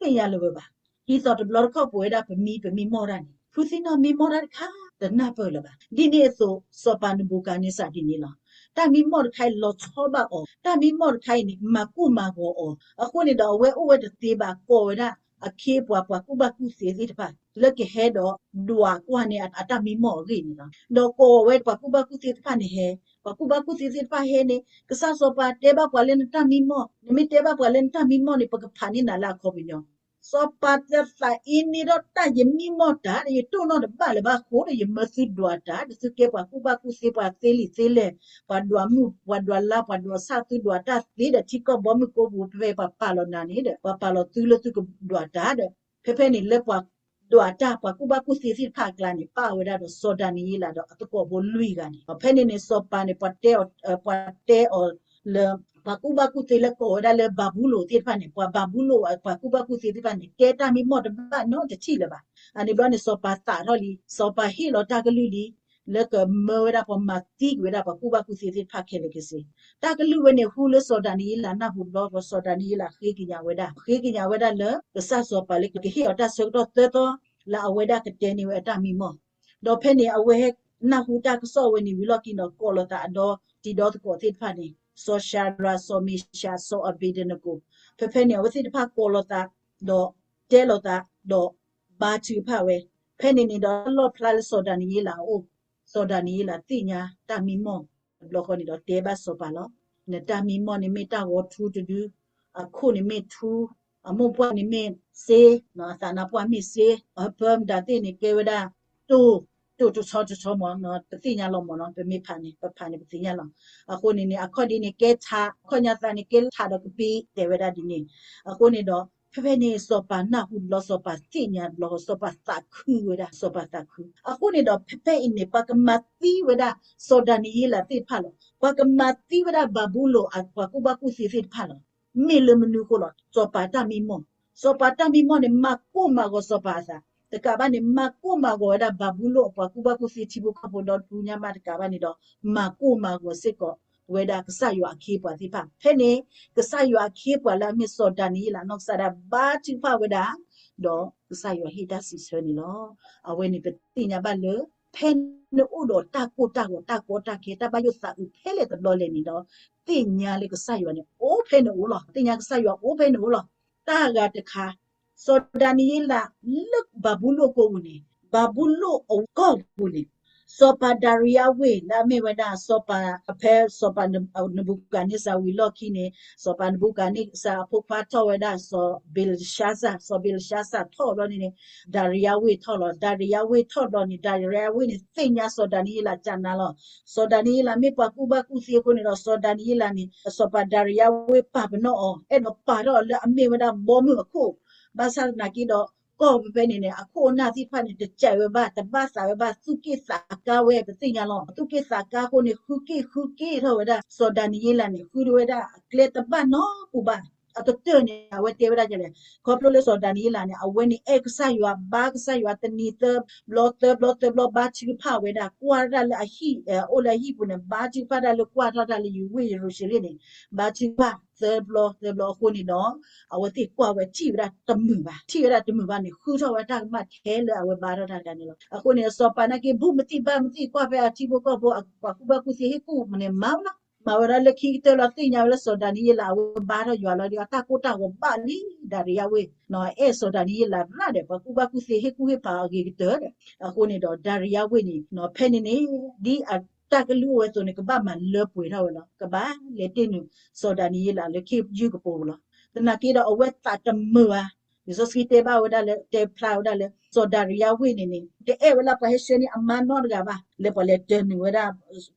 သ့ၣ်ညါလၢၤဝဲဘၣ်. ဒ်သိးတဘျီတခီၣ်ပဝဲဒၣ်ပမံ ပမံမီၢ်တၢ်န့ၣ် ဖုသ့ၣ်နီၣ်မံမီၢ်တၢ်တခါ တနၢ်ပၢၢ်လၢၤဘၣ်. ဒ်န့ၣ်အသိး စီၤပၤနဘူၤခၣ်နံစၤဒ်န့ၣ်လီၤ. တၢ်မံမီၢ်တခါအံၤလီၤဆီဘၣ်အီၤ, တၢ်မံမီၢ်တခါအံၤန့ၣ် မၤကိၢ်မၤဂီၤအီၤ. အဃိန့ၣ်ဒီးအဝဲအိၣ်ဝဲတသ့ဘၣ် ကိးဝဲဒၣ်အခ့အပှၤ ပှၤကူၣ်ဘၣ်ကူၣ်သ့သ့ၣ်တဖၣ် လၢကဟဲဒီးဒွးကွၢ်န့ၢ်အတၢ်မံမီၢ်အဂ့ၢ်န့ၣ်လီၤ. ဒီးကိးဝဲပှၤကူၣ်ဘၣ်ကူၣ်သ့သ့ၣ်တဖၣ်န့ၣ်ဟဲ, ပှၤကူၣ်ဘၣ်ကူၣ်သ့သ့ၣ်တဖၣ်ဟဲန့ၣ် ကစၢ်စီၤပၤတဲဘၣ်ပှၤလၢနတၢ်မံမီၢ်, နမ့ၢ်တဲဘၣ်ပှၤလၢနတၢ်မံမီၢ်န့ၣ် ပကဖးန့ၢ်နၤလၢအခီပညီ. စီၤပၤတသးအ့န့ၢ်ဒီးတၢ် ယမံမီၢ်တၢ်ဒီး ယတိၢ်နီၣ်တဘၣ်လၢၤဘၣ်အဃိဒီး ယမၢသုဒွးတၢ်ဒီး သုကဲပှၤကူၣ်ဘၣ်ကူၣ်သ့ ပှၤသ့လံာ်သ့လဲၢ်, ပှၤဒွးမုၢ် ပှၤဒွးလါ ပှၤဒွးဆၣ် သုဒွးတၢ်သ့ဒီး ထံကီၢ်ဘီမုၢ်ကိးပူၤ ဖဲပှၤပာ်လီၤနၤန့ၣ်ဒီး ပှၤပာ်လီၤသုလၢသုကဒွးတၢ်ဒီး ဖဲဖဲန့ၣ်လၢပှၤဒွးတၢ် ပှၤကူၣ်ဘၣ်ကူၣ်သ့သ့ၣ်တဖၣ်အကျါန့ၣ် ပာ်ဝဲဒၣ်ဒီးစီၤဒၤနံးယ့လးဒီးအသကိးဖိလွံၢ်ဂၤန့ၣ်လီၤ. ဖဲန့ၣ်န့ၣ် စီၤပၤန့ၣ် ပှၤတဲအီၤ, ပှၤတဲအီၤလၢ ပှၤကူၣ်ဘၣ်ကူၣ်သ့လၢကိးဝဲဒၣ်လၢဘၤဘူလိၣ်သ့ၣ်တဖၣ်န့ၣ် ပှၤဘၤဘူလိၣ် ပှၤကူၣ်ဘၣ်ကူၣ်သ့သ့ၣ်တဖၣ်န့ၣ် တဲတၢ်မံမီၢ်တဘၣ်နီတထံၣ်လၢၤဘၣ်. အန့ၣ်ဘျီန့ၣ် စီၤပၤသးထီၣ်လံ, စီၤပၤဟ့ၣ်လီၤတၢ်ကလုၢ်လံ လၢကမၢဝဲဒၣ်ပှၤမၤသံကွံာ်ဝဲဒၣ်ပှၤကူၣ်ဘၣ်ကူၣ်သ့သ့ၣ်တဖၣ်ခဲလၢာ်ခဲဆ့. တၢ်ကလုၢ်ဝဲန့ၣ် ဟူလၢစီၤဒၤနံးယ့လးနၢ်ဟူတဘျီ စီၤဒၤနံးယ့လးဃ့ကညးဝဲဒၣ်, ဃ့ကညးဝဲဒၣ်လၢ ကစၢ်စီၤပၤလၢကဟ့ၣ်အီၤတၢ်ဆၢကတီၢ်သၢသီ လၢအဝဲဒၣ်ကတဲန့ၢ်ဝဲအတၢ်မံမီၢ်. ဒီးဖဲန့ၣ် အဝဲဟဲနၢ်ဟူတၢ်ကစီၣ်ဝဲန့ၣ်ဝံၤလီၢ်ခံဒီး ကိးလိာ်သးအဒီတံၤဒီသကိးသ့ၣ်တဖၣ်န့ၣ် စီၤၡၤဒြး စီၤမ့ၡး စီၤအဘ့းနကိၤ, ဖဲဖဲန့ၣ် အဝဲသ့ၣ်တဖၣ်ကိးလိာ်သး ဒီးတဲလိာ်သး ဒီးဘါထုကဖၣ်ဝဲ. ဖဲန့ၣ်န့ၣ်ဒီး လီၣ်ဖျါလၢစီၤဒၤနံးယ့လးအအိၣ်, စီၤဒၤနံးယ့လးသ့ၣ်ညါတၢ်မံမီၢ်တဘျီဃီန့ၣ်ဒီး တဲဘၣ်စီၤပၤလီၤ. နတၢ်မံမီၢ်န့ၣ်မ့ၢ်တၢ်ဂီၤထူတဒု, အခိၣ်န့ၣ်မ့ၢ်ထူ, အမိၢ်ပှၢ်န့ၣ်မ့ၢ်စ့, အသးနါပှၢ်မ့ၢ်စ့, အပၢမတၤသ့ၣ်န့ၣ် ကဲဝဲဒၣ်တိၢ်, တိၢ်တဆီတဆီမး, ပသ့ၣ်ညါလီၤမးနီၤ, ပမ့ၢ်ဖးန့ၣ် ပဖးန့ၣ် ပသ့ၣ်ညါလီၤ. အဃိန့ၣ်န့ၣ် အခီၣ်ဒ့န့ၣ် ကဲထး, အခီၣ်ညါသးန့ၣ် ကဲထးဒီးကပ့ၤ တဲဝဲဒၣ်ဒ်န့ၣ်. အဃိန့ၣ်ဒီး ဖဲဖဲန့ၣ် စီၤပၤနၢ်ဟူတဘျီ စီၤပၤသ့ၣ်ညါတဘျီဃီ စီၤပၤသးခုဝဲဒၣ်, စီၤပၤသးခု. အဃိန့ၣ်ဒီး ဖဲဖဲအံၤန့ၣ် ပှၤကမၤသံဝဲဒၣ် စီၤဒၤနံးယ့လးသ့ၣ်တဖၣ်လီၤ. ပှၤကမၤသံဝဲဒၣ် ဘၤဘူလိၣ်အပှၤကူၣ်ဘၣ်ကူၣ်သ့သ့ၣ်တဖၣ်လီၤ. မ့ၢ်လၢမနုၤအဃိလီၤ, စီၤပၤတၢ်မံမီၢ်, စီၤပၤတၢ်မံမီၢ်န့ၣ် မၤကိၢ်မၤဂီၤစီၤပၤအသး, တကးဘၣ်န့ၣ် မၤကိၢ်မၤဂီၤဝဲဒၣ် ဘၤဘူလိၣ်အပှၤကူၣ်ဘၣ်ကူၣ်သ့ထံဖိကီၢ်ဖိဒီတဖုညါမး တကးဘၣ်န့ၣ်ဒီး မၤကိၢ်မၤဂီၤစ့ၢ်ကီးဝဲဒၣ် ကစၢ်ယွၤအခ့အပှၤသ့ၣ်တဖၣ်. ဖဲန့ၣ် ကစၢ်ယွၤအခ့အပှၤလၢအမ့ၢ်စီၤဒၤနံးယ့လးနီၢ်ကစၢ်ဒၣ် ဘါထုကဖၣ်ဝဲဒၣ် ဒီးကစၢ်ယွၤဟ့ၣ်တၢ်စံးဆၢန့ၣ်လီၤ. အဝဲန့ၣ်ပသ့ၣ်ညါဘၣ်လၢ ဖဲနအိၣ်ဒီးတၢ်ကိၢ်တၢ်ဂီၤ တၢ်ကီတၢ်ခဲ တၢ်ဘၣ်ယိၣ်သးအုးဖဲလဲၣ်တဘျီလဲၣ်န့ၣ်ဒီး သ့ၣ်ညါလၢကစၢ်ယွၤန့ၣ် အိၣ်ဖဲနအိၣ်လီၤ. သ့ၣ်ညါကစၢ်ယွၤအိၣ်ဖဲနအိၣ်လီၤ. တၢ်ဂၤတခါ စီၤဒၤနံးယ့လးလၢဘၤဘူလိၣ်ကိးပူၤန့ၣ် ဘၤဘူလိၣ်အကီၢ်ပူၤန့ၣ် စီၤပၤဒၤရံယၤဝ့ၢ် လၢအမ့ၢ်ဝဲဒၣ်စီၤပၤ ဖဲစီၤပၤနဘူကၤန့စၢ်ဝံၤလီၢ်ခံန့ၣ် စီၤပၤနဘူကၤန့စၢ်အဖိခွါထီၣ်ဝဲဒၣ်စီၤဘ့လၡါစၢ်, စီၤဘ့လၡါစၢ်ထီၣ်ဘျီန့ၣ်န့ၣ် ဒၤရံယၤဝ့ၢ်ထီၣ်လီၤ. ဒၤရံယၤဝ့ၢ်ထီၣ်ဘျီန့ၣ် ဒၤရံယၤဝ့ၢ်န့ၣ် သ့ၣ်ညါစီၤဒၤနံးယ့လးကနၤလီၤ. စီၤဒၤနံးယ့လးမ့ၢ်ပှၤကူၣ်ဘၣ်ကူၣ်သ့အဃိန့ၣ်ဒီး စီၤဒၤနံးယ့လးန့ၣ် စီၤပၤဒၤရံယၤဝ့ၢ်ပာ်ပနီၣ်အီၤ အဲၣ်ဒိးပာ်ထီၣ်အီၤလၢအမ့ၢ်ဝဲဒၣ်ဘီမုၢ်အခိၣ်, ဘၣ်ဆၣ်သနာ်က့ဒီး ကီၢ်ဖဲဖဲန့ၣ်န့ၣ် အခိၣ်အနၢ်သ့ၣ်တဖၣ်န့ၣ် တစဲးဝဲဘၣ် တဘၣ်သးဝဲဘၣ် သူၣ်က့ၣ်သးကါဝဲ ပသ့ၣ်ညါလီၤ. သူၣ်က့ၣ်သးကါအဃိန့ၣ် ဃုက့ၣ်ဃုက့ၣ်ထီၣ်ဝဲဒၣ် စီၤဒၤနံးယ့လးန့ၣ် ဃုထီၣ်ဝဲဒၣ်အကျဲတဘၣ်နီတပူၤဘၣ်. အကတၢၢ်န့ၣ် အဝဲတဲဝဲဒၣ်လဲၣ်, ခီဖျိလၢစီၤဒၤနံးယ့လးန့ၣ် အဝဲန့ၣ်အဲၣ်ကစၢ်ယွၤ ဘါကစၢ်ယွၤတနံၤသၢဘျီသၢဘျီသၢဘျီ ဘါထုကဖၣ်ဝဲဒၣ် ကွၢ်တၢ်လၢအဟံၣ် အိၣ်လၢအဟံၣ်ပူၤန့ၣ် ဘါထုကဖၣ်တၢ်လၢကွၢ်ထီၣ်တၢ်လၢယဝ့ၢ်ယရူၤၡလ့ၣ်န့ၣ် ဘါထုကဖၣ်သၢဘျီသၢဘျီအဃိန့ၣ်ဒီး အဝဲသ့ၣ်ကွၢ်ဝဲထံၣ်ဝဲဒၣ်တမုာ်ဘၣ်, ထံၣ်ဝဲဒၣ်တမုာ်ဘၣ်န့ၣ် ဃုထီၣ်ဝဲတၢ်ကမၣ်ထဲလၢအဝဲဘါထီၣ်တၢ်တဂၤန့ၣ်လီၤ. အဃိန့ၣ် စီၤပၤနာ်က့ ဘူၣ်မသံၣ်ဘၣ်မသံၣ် ကွၢ်ဖဲအထံဖိကီၢ်ဖိ အပှၤကူၣ်ဘၣ်ကူၣ်သ့ဟ့ၣ်ကူၣ်န့ၣ် မၤဝဲလီၤ. မၤဝဲဒၣ်လၢခံကတၢၢ်လီၤ သ့ၣ်ညါဝဲလၢစီၤဒၤနံးယ့လး အဝဲဘါထီၣ်ယွၤလီၤဒီး အတၢ်ကိၢ်တၢ်ဂီၤဘၣ်လံ ဒၤရံယၤဝ့ၢ် အဲၣ်စီၤဒၤနံးယ့လးရၣ်ဒီး ပှၤကူၣ်ဘၣ်ကူၣ်သ့ဟ့ၣ်ကူၣ်ဟ့ၣ်ဖးအဂ့ၤကတၢၢ်ဒီး အဃိန့ၣ်ဒီး ဒၤရံယၤဝ့ၢ်န့ၣ် ဖဲန့ၣ်န့ၣ် ဒ်အတၢ်ကလုၢ်အိၣ်ဝဲအသိးန့ၣ် ကဘၣ်မၤလၢပှဲၤထီၣ်ဝဲလီၤ. ကဘၣ်လဲၤတ့ၢ်နုာ် စီၤဒၤနံးယ့လးလၢခ့ယုၢ်ကပိာ်ပူၤလီၤ. သနာ်က့ဒီးအဝဲသးတမုာ်ဘၣ် လံာ်စီဆှံတဲဘၣ်ဝဲဒၣ်လၢ တဲဖျါဝဲဒၣ်လၢ စီၤဒၤရံယၤဝ့ၢ်န့ၣ်န့ၣ် တအဲၣ်ဝဲလၢပှၤဟဲဆှၢန့ၢ်အမါနီတဂၤဘၣ် လၢပှၤလဲၤတ့ၢ်နုာ်ဝဲဒၣ်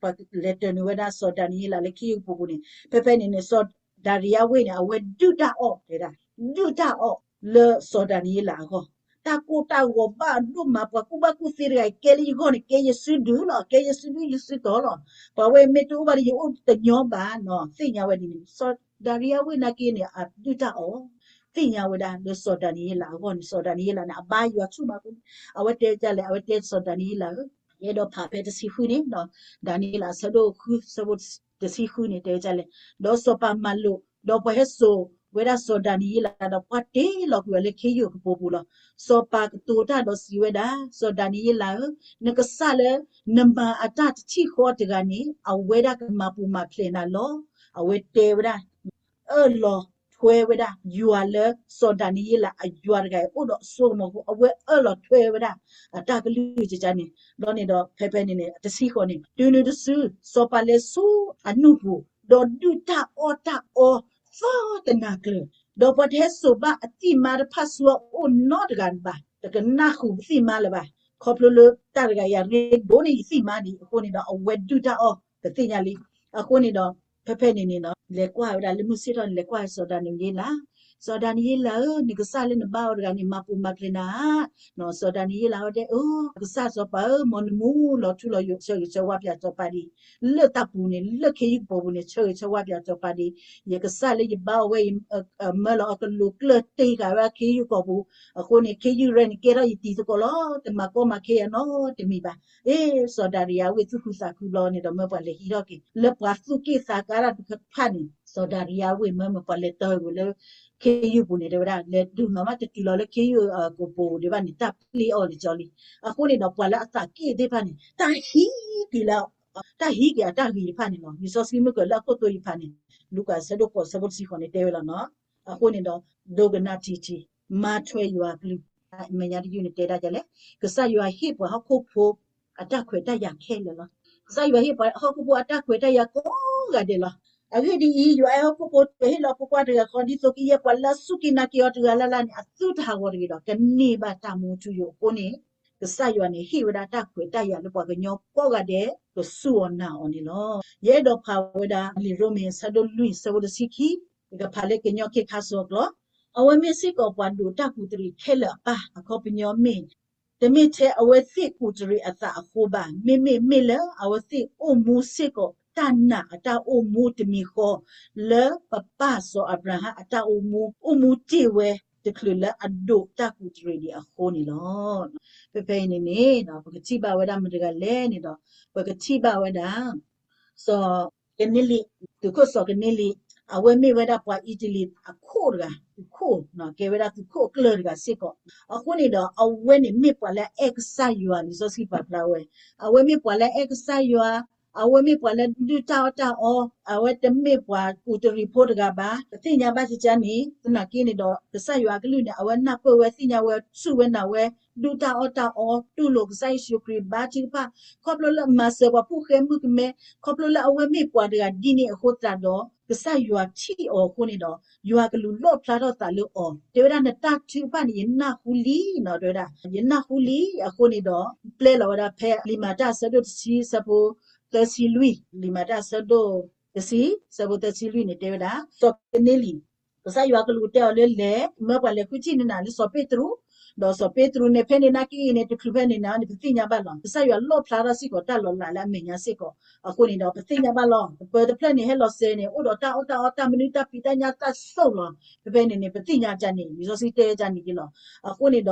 လဲၤတ့ၢ်နုာ်ဝဲဒၣ်စီၤဒၤနံးယ့လးလၢခ့ယုၢ်ကပိာ်ပူၤန့ၣ် ဖဲဖဲန့ၣ်န့ၣ် စီၤဒၤရံယၤဝ့ၢ်န့ၣ် အဝဲဒုၣ်တၢ်အီၣ်တဲဒၣ် ဒုၣ်တၢ်အီၣ်လၢစီၤဒၤနံးယ့လးအဂီၢ် တၢ်ကိၢ်တၢ်ဂီၤဘၣ်ဒိၣ်မး ပှၤကူၣ်ဘၣ်ကူၣ်သ့တဂၤအံၤ ကဲလၢယဂီၢ်န့ၣ် ကဲယစုဒုလီၤ ကဲယစုဒုယစုတီၤလီၤ. ပှၤဝဲမ့ၢ်တအိၣ်ဘၣ်ဒီး ယအိၣ်တညီဘၣ်နီၤ သ့ၣ်ညါဝဲဒ်န့ၣ် စီၤဒၤရံယၤဝ့ၢ်နာ်က့န့ၣ် အဒုၣ်တၢ်အီၣ် သ့ၣ်ညါဝဲဒၣ်လၢစီၤဒၤနံးယ့လးအဂီၢ်န့ၣ် စီၤဒၤနံးယ့လးန့ၣ် အဘါယွၤဆူၣ်မးအဃိန့ၣ် အဝဲတဲဒ်လဲၣ် အဝဲတဲစီၤဒၤနံးယ့လးဧၢ ယအဲၣ်ဒိးဖးဖဲတဆံဃုန့ၣ် ဒၤနံးယ့လးအဆၢဒိၣ်ဃု ဆၢဖိတဆံဃုန့ၣ် တဲဝဲဒ်လဲၣ်, ဒီးစီၤပၤမၤလိာ် ဒီးပှၤဟဲစိာ်ဝဲဒၣ်စီၤဒၤနံးယ့လး ဒီးပှၤတ့လီၤကွံာ်အီၤလၢခ့ယုၢ်အကပိာ်ပူၤလီၤ. စီၤပၤကတိၤတၢ်ဒီးစံးဝဲဒၣ်, စီၤဒၤနံးယ့လးဧၢ, နကစၢ်လၢနမၤအတၢ်တထံၣ်ဃီတဂၤန့ၣ် အဝဲဒၣ်ကမၤပူၤမၤဖျဲးနၤလီၤ. အဝဲတဲဝဲဒၣ် အၢၣ်လီၤထွဲဝဲဒၣ် ယွၤလၢစီၤဒၤနံးယ့လးအယွၤတဂၤအံၤ အိၣ်ဒီးအစိကမီၤအဃိ အဝဲအၢၣ်လီၤထွဲဝဲဒၣ် အတၢ်ကလုၢ်ကကါန့ၣ် ဘျီန့ၣ်ဒီး ဖဲဖဲန့ၣ်န့ၣ် တဆံဃိးန့ၣ် တုၤနုၤတစု စီၤပၤလဲၤဆူအနူၢ်ပူၤ ဒီးဒုၣ်တၢ်အီၣ်တၢ်အီသီတနၤကျၢၤ, ဒီးပှၤတဟဲစိာ်ဘၣ်အသံၣ်မါတဖၣ်ဆူအအိၣ်နီတဂၤဘၣ်, တကနၣ်ဃုာ်ပသံၣ်မါလၢၤဘၣ်, ခီဖျိလၢတၢ်တဂၤအံၤ အရ့ဒိၣ်န့ၢ်ယသံၣ်မါဒံးအဃိန့ၣ်ဒီး အဝဲဒုၣ်တၢ်အီၣ် ပသ့ၣ်ညါလံ. အဃိန့ၣ်ဒီး ဖဲဖဲန့ၣ်န့ၣ် လဲၤကွၢ်ဝဲဒၣ်လၢမုၢ်ဆ့ၣ်ထီၣ်န့ၣ် လဲၤကွၢ်စီၤဒၤနံးယ့လး, စီၤဒၤနံးယ့လးဧၢ, နကစၢ်လၢနဘါအီၤတဂၤန့ၣ် မၤပူၤမၤဖျဲးနၤဧါ. စီၤဒၤနံးယ့လးဝဲတဲအီၤ, ကစၢ်စီၤပၤဧၢ, မ်နမူလီၤထူလီၤယိာ် ဆၢဂ့ၤဆၢဝါပၠးစီၤပၤဒံး, လၢတၢ်ပူၤန့ၣ် လၢခ့ယုၢ်ကပိာ်ပူၤန့ၣ် ဆၢဂ့ၤဆၢဝါပၠးစီၤပၤဒံး, ယကစၢ်လၢယဘါအီၤဝဲအံၤ မၢလီၤအီၤကလိၤကျၢၢ်တ့ၢ်ဃာ်ဝဲခ့ယုၢ်ကီၢ်ပူၤ, အဃိန့ၣ် ခ့ယုၢ်ရဲန့ၣ် ကဲထီၣ်ယတံၤသကိးလီၤ, တမၤကီမၤခဲယၤနီတမံၤဘၣ်. အ့ စီၤဒၤရံယၤဝ့ၢ်သူၣ်ခုသးခုဘျီန့ၣ်ဒီး မၢပှၤလဲၤဟံးထီၣ်က့ၤ လၢပှၤသူၣ်က့ၣ်သးကါတၢ်တဖၣ်န့ၣ် စီၤဒၤရံယၤဝ့ၢ်မၢမၢပှၤလဲၤတၢ်ဝဲလၢ ခ့ယုၢ်ပူၤန့ၣ် တဲဝဲဒၣ် လဲၤဒုးနီၤမး တတုၤလီၤလၢခ့ယုၢ်အကပိာ်ဒံးဘၣ်န့ၣ် တၢ်ပျ့ၤအီၤန့ၣ်ကၠီလံ. အဃိန့ၣ်ဒီး ပှၤလၢအသးက့ၣ်သ့ၣ်တဖၣ်န့ၣ် တၢ်ဟံးက့ၤလၢ တၢ်ဟံးက့ၤအတၢ်ဂ့ၤတဖၣ်န့ၣ်လီၤ. လံာ်စီဆှံမုၢ်ကၢၤလၢအခိၣ်သိယဖးန့ၣ် လူၤကၣ်ဆၢဒိၣ်ဃိးဆၢဖိတဆံဃိးန့ၣ် တဲဝဲလီၤနီၤ. အဃိန့ၣ်ဒီး ဒိကနၣ်ထံထံ မၤထွဲယွၤအကလုၢ်, မဲာ်ညါတယုၢ်န့ၣ်တဲဒၣ်လဲၣ်, ကစၢ်ယွၤဟ့ၣ်ပှၤဟီၣ်ခိၣ်ဖိ အတၢ်ခွဲးတၢ်ယာ်ခဲလၢာ်လီၤ. ကစၢ်ယွၤဟ့ၣ်ပှၤဟီၣ်ခိၣ်ဖိအတၢ်ခွဲးတၢ်ယာ်ကိးဂၤဒဲးလီၤ. အဂ့ၢ်ဒ်အံၤ, ယွၤအဲၣ်ဟီၣ်ခိၣ်ဖိ ဟ့ၣ်လီၤဖိခွါတဂၤဃီ ဒ်သိးကယဲၢ်ပှၤလၢအစူၢ်က့ၤနာ်က့ၤအီၤတဂၤလၢ်လၢ်န့ၣ် အသုတဟးဂီၤတဂ့ၤဒီး ကန့ၢ်ဘၣ်တၢ်မူထူယိာ်အဃိန့ၣ်, ကစၢ်ယွၤန့ၣ်ဟ့ၣ်ဝဲဒၣ်တၢ်ခွဲးတၢ်ယာ်လၢပှၤကညီကိးဂၤဒဲး ကစူၢ်အီၤနာ်အီၤန့ၣ်လီၤ. ယအဲၣ်ဒိးဖးဝဲဒၣ် လံာ်ရိမ့ၤ ဆၢဒိၣ်လွံၢ် ဆၢဖိတဆံခံ, ယကဖးလၢကညီခ့ခါစိအကျိာ်, အဝဲမ့ၢ်စ့ၢ်ကီးပှၤဒိးတၢ်ကူးတရံးခဲလၢာ်အပၢ် အခီပညီမ့ၢ် တမ့ၢ်ထဲအဝဲသ့ၣ်ကူးတရံးအသးအဃိဘၣ်, မ့မ့ၢ်မ့ၢ်လၢအဝဲသ့ၣ်အိၣ်မူစ့ၢ်ကီးတၢ်နာ်အတၢ်အိၣ်မူတမံၤဃီ လၢပပၢ်စီၤအၤဘြၤဟၣ်အတၢ်အိၣ်မူ အိၣ်မူတ့ၢ်ဝဲတချုးလၢအဒိးတၢ်ကူးတရံးဒံးအဃိန့ၣ်လီၤ. ဖဲဖဲအံၤန့ၣ်န့ၣ် ပကထံၣ်ဘၣ်ဝဲဒၣ်မတၤတဂၤလဲၣ်န့ၣ်ဒီး ပကထံၣ်ဘၣ်ဝဲဒၣ် စီၤကန့လံ, တုၤခိၣ်စီၤကန့လံ, အဝဲမ့ၢ်ဝဲဒၣ်ပှၤအံၣ်တလံၤအခိၣ်တဂၤ, သုးခိၣ်, ကဲဝဲဒၣ်သုးခိၣ်အကျၢၢ်တဂၤစ့ၢ်ကီး. အဃိန့ၣ်ဒီး အဝဲန့ၣ်မ့ၢ်ပှၤလၢအအဲၣ်ကစၢ်ယွၤ, လံာ်စီဆှံပာ်ဖျါဝဲ, အဝဲမ့ၢ်ပှၤလၢအအဲၣ်ကစၢ်ယွၤ, အဝဲမ့ၢ်ပှၤလၢဒုၣ်တၢ်အီၣ်တၢ်အီ, အဝဲတမ့ၢ်ပှၤကူးတရံးဖိတဂၤဘၣ်. ပသ့ၣ်ညါဘၣ်ကကန့ၣ် သနာ်က့န့ၣ်ဒီး ကစၢ်ယွၤအကလုၢ်န့ၣ် အဝဲနၢ်ပၢၢ်ဝဲသ့ၣ်ညါဝဲ ဆူၣ်ဝဲနာ်ဝဲ ဒုၣ်တၢ်အီၣ်တၢ်အီ, တူၢ်လိာ်ကစၢ်ယ့ၣ်ၡူးခရံာ်ဘါထုကဖၣ်, ခီဖျိလၢအမၤစၢၤပှၤဖိဃဲမုၣ်ကမဲ, ခီဖျိလၢအဝဲမ့ၢ်ပှၤတဂၤဒ်န့ၣ်အဃိသတးဒီး ကစၢ်ယွၤထံၣ်အီၤအဃိန့ၣ်ဒီး ယွၤကလူးလိၣ်ဖျါထီၣ်သးလၢအီၤ, တဲဝဲဒၣ် နတၢ်ထုကဖၣ်န့ၣ် ယနၢ်ဟူလံနီၤ, တဲဝဲဒၣ် ယနၢ်ဟူလံ. အဃိန့ၣ်ဒီး ပျဲလီၤဝဲဒၣ်ဖဲ လံာ်မၤတၢ်အဆၢဒိၣ်တဆံ ဆၢဖိသၢဆံလွံၢ်, လံာ်မၤတၢ်အဆၢဒိၣ်တဆံ ဆၢဖိသၢဆံလွံၢ်န့ၣ် တဲဝဲဒၣ် စီၤကနံလံၤ, ကစၢ်ယွၤကလူးတဲအီၤလၢ လဲၤမၢပှၤလဲၤဃုထံၣ်န့ၢ်နၤလၢ စီၤပ့းတရူး, ဒီးစီၤပ့းတရူးန့ၣ် ဖဲန့ၣ်နာ်က့အံၤန့ၣ် တချုးဖဲန့ၣ်န့ၣ် ပသ့ၣ်ညါဘၣ်လီၤ. ကစၢ်ယွၤလိၣ်ဖျါထီၣ်စ့ၢ်ကီးတၢ်လီၤလးလၢအမဲာ်ညါစ့ၢ်ကီး. အဃိန့ၣ်ဒီး ပသ့ၣ်ညါဘၣ်လီၤ. ပပၢတဖျၢၣ်န့ၣ် ဟဲလီၤစဲန့ၣ် အိၣ်ဒီးတၢ်အီၣ်တၢ်အီ တၢ်မနုၤတၢ်ဖံးတၢ်ညၣ်တၢ်ဆိၣ်လီၤ. ဖဲဖဲန့ၣ်န့ၣ် ပသ့ၣ်ညါကန့ၣ် လံာ်စီဆှံတဲကန့ၣ်က့လီၤ. အဃိန့ၣ်ဒီး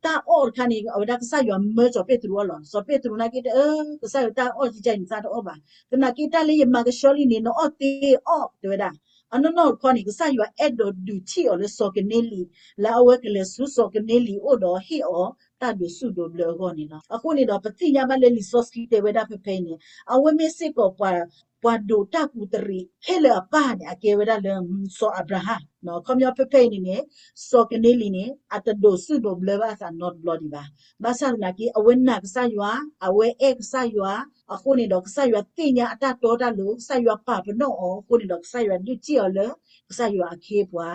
တၢ်အီၣ်တခါန့ၣ် အဝဲဒၣ်ကစၢ်ယွၤမၢစီၤပ့းတရူးအီၤလီၤ. စီၤပ့းတရူးနာ်က့တအၢ ကစၢ်ယွၤတၢ်အီၣ်ကကန့ၣ်သးတအီၣ်ဘၣ်. သနာ်က့တၢ်လၢယမၤကဆှီလံန့ၣ် နအီၣ်သ့အီၣ် တဲဝဲဒၣ်. အနီၢ်နီၢ်တခီန့ၣ် ကစၢ်ယွၤအဲၣ်ဒိးဒုးထံၣ်အီၤလၢစီၤကနံလံၤ, လၢအဝဲကလဲၤဆူစီၤကနံလံၤအအိၣ်ဒီးဟ့ၣ်အီၤတၢ်ဒိးဆူၣ်ဒိးဘျၢအဂီၢ်န့ၣ်လီၤ. အဃိန့ၣ်ဒီး ပသ့ၣ်ညါဘၣ်လၢလံာ်စီဆှံတဲဝဲဒၣ်ဖဲဖဲအံၤန့ၣ် အဝဲမ့ၢ်စ့ၢ်ကီးပှၤ ပှၤဒိးတၢ်ကူးတရံးခဲလၢာ်အပၢ်န့ၣ် အကဲဝဲဒၣ်လၢ စီၤအၤဘြၤဟၣ်. ခီပညီဖဲဖဲအံၤန့ၣ်န့ၣ် စီၤကနံလံၤန့ၣ် အတဒိးဆူၣ်ဒိးဘျၢဘၣ်အသးနီတဘျီဒံးဘၣ်. ဘၣ်ဆၣ်သနာ်က့ အဝဲနာ်ကစၢ်ယွၤ, အဝဲအဲၣ်ကစၢ်ယွၤ, အဃိန့ၣ်ဒီး ကစၢ်ယွၤသ့ၣ်ညါအတၢ်တီတၢ်လိၤ, ကစၢ်ယွၤပာ်ပနီၣ်အီၤ, အဃိန့ၣ်ဒီး ကစၢ်ယွၤဒုးထံၣ်အီၤလၢ ကစၢ်ယွၤအခ့အပှၤ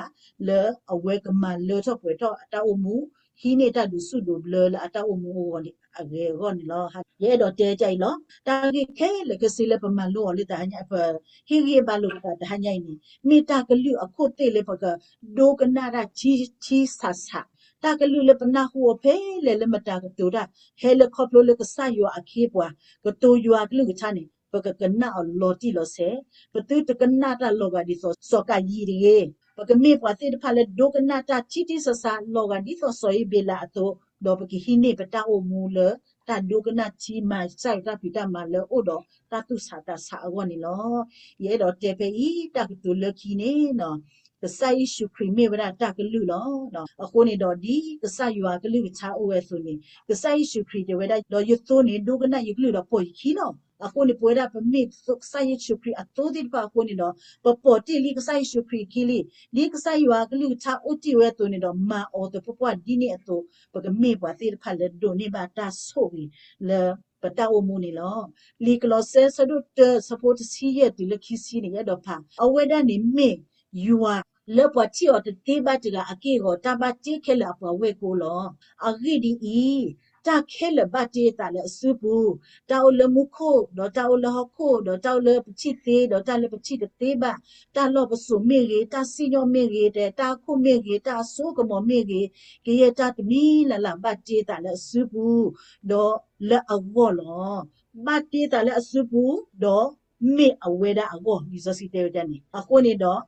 လၢအဝဲကမၤလၢထီၣ်ပှဲၤထီၣ်အတၢ်အိၣ်မူ, ဟံးန့ၢ်တၢ်ဒုးဆူၣ်ဒိးဘျၢလၢအတၢ်အိၣ်မူအဂီၢ်န့ၣ် အဂ့ၤအဂီၢ်န့ၣ်လီၤ. ယအဲၣ်ဒိးတဲဒ်အံၤလီၤ. တၢ်ဂ့ၢ်ခဲလၢာ်ခဲဆ့လၢပမၤလိအီၤလၢတဟါညါ, ပဟ့ၣ်ဂံၢ်ဟ့ၣ်ဘါလိာ်ပသးတဟါညါအံၤန့ၣ် မ့ၢ်တၢ်ကလုၢ်အခိၣ်သ့ၣ်လၢပကဒိကနၣ်တၢ်ထံထံဆးဆး, တၢ်ကလုၢ်လၢပနၢ်ဟူအီၤဖဲလဲၣ်လၢမတၤကတိၤတၢ်, ဟဲလၢခီဖျိလၢကစၢ်ယွၤအခ့အပှၤ, ကတိၤယွၤအကလုၢ်ကထါန့ၣ် ပကကနၣ်အီၤလီၤတံၢ်လီၤဆဲး, ပသုတကနၣ်တၢ်လီၤဂာ်ဒ်သိးစီၤကၤယံၤတဂ့ၤ. ပကမ့ၢ်ပှၤသ့ၣ်တဖၣ်လၢဒိကနၣ်တၢ်ထံထံဆးဆးလီၤဂာ်ဒ်သိးစီၤအ့ဘ့လးအသိး, ဒီးပကဟံးန့ၢ်ပတၢ်အိၣ်မူလၢတၢ်ဒိကနၣ်ထံမၤကစၢ်ယွၤတၢ်ဖံးတၢ်မၤလၢအအိၣ်ဒီးတၢ်သူၣ်ဆးသးဆးအဂီၢ်န့ၣ်လီၤ. ယအဲၣ်ဒိးတဲဖဲအံၤ တၢ်ကတိၤလၢခံန့ၣ် ကစၢ်ယ့ၣ်ၡူးခရံာ်မ့ၢ်ဝဲဒၣ်တၢ်ကလုၢ်လီၤ. အဃိန့ၣ်ဒီးဒ်ကစၢ်ယွၤအကလုၢ်ကထါအိၣ်ဝဲအသိးန့ၣ် ကစၢ်ယ့ၣ်ၡူးခရံာ်တဲဝဲဒၣ် ဒီးယသိန့ၣ်ဒိကနၣ်ယကလုၢ်ဒီးပိာ်ယခံလီၤ. အဃိန့ၣ် ပဝဲဒၣ်ပမ့ၢ်ကစၢ်ယ့ၣ်ၡူးခရံာ်အသိသ့ၣ်တဖၣ်အဃိန့ၣ်ဒီး ပပိာ်တ့ၢ်လံကစၢ်ယ့ၣ်ၡူးခရံာ်အခံလံ. ဒ်ကစၢ်ယွၤအကလုၢ်ကထါအိၣ်တ့ၢ်ဝဲအသိးန့ၣ်ဒီး မၤအီၤသပှၢ်ပှၢ်ဒ်န့ၣ်အသိး ပကမ့ၢ်ပှၤသ့ၣ်တဖၣ်လၢဒိးန့ၢ်ဘၣ်တၢ်ဆိၣ်ဂ့ၤလၢပတၢ်အိၣ်မူန့ၣ်လီၤ. လံာ်ကလီးစဲ ဆၢဒိၣ်တၢ ဆၢဖိတဆံယဲၢ်တုၤလၢခံဆံန့ၣ် ယအဲၣ်ဒိးဖး, အဝဲဒၣ်န့ၣ်မ့ၢ်ယွၤလၢပှၤထံၣ်အီၤတသ့ဘၣ်တဂၤအက့ၢ်အဂီၤ တၢ်ဘၣ်တ့ခဲလၢာ်အပှၤဝဲၢ်ကိလီၤ. အဂ့ၢ်ဒ်အံၤ, တၢ်ခဲလၢာ်ဘၣ်တ့အသးလၢအစုပူၤ, တၢ်အိၣ်လၢမူခိၣ်, ဒီးတၢ်အိၣ်လၢဟီၣ်ခိၣ်, ဒီးတၢ်အိၣ်လၢပထံၣ်သ့, ဒီးတၢ်လၢပထံၣ်တသ့ဘၣ်, တၢ်လီၢ်ပစိာ်မ့ၢ်ဂ့ၤ, တၢ်စံၣ်ညီၣ်မ့ၢ်ဂ့ၤ, တၢ်အခိၣ်မ့ၢ်ဂ့ၤ, တၢ်အစိကမီၤမ့ၢ်ဂ့ၤ, ကယဲၢ်တၢ်တမံၤလၢ်လၢ်ဘၣ်တ့သးလၢအစုပူၤ, ဒီးလၢအဂီၢ်လီၤ. ဘၣ်တ့သးလၢအစုပူၤ, ဒီးမ့ၢ်အဝဲဒၣ်အဂီၢ်, လံာ်စီဆှံတဲဝဲဒၣ်န့ၣ်. အဃိန့ၣ်ဒီး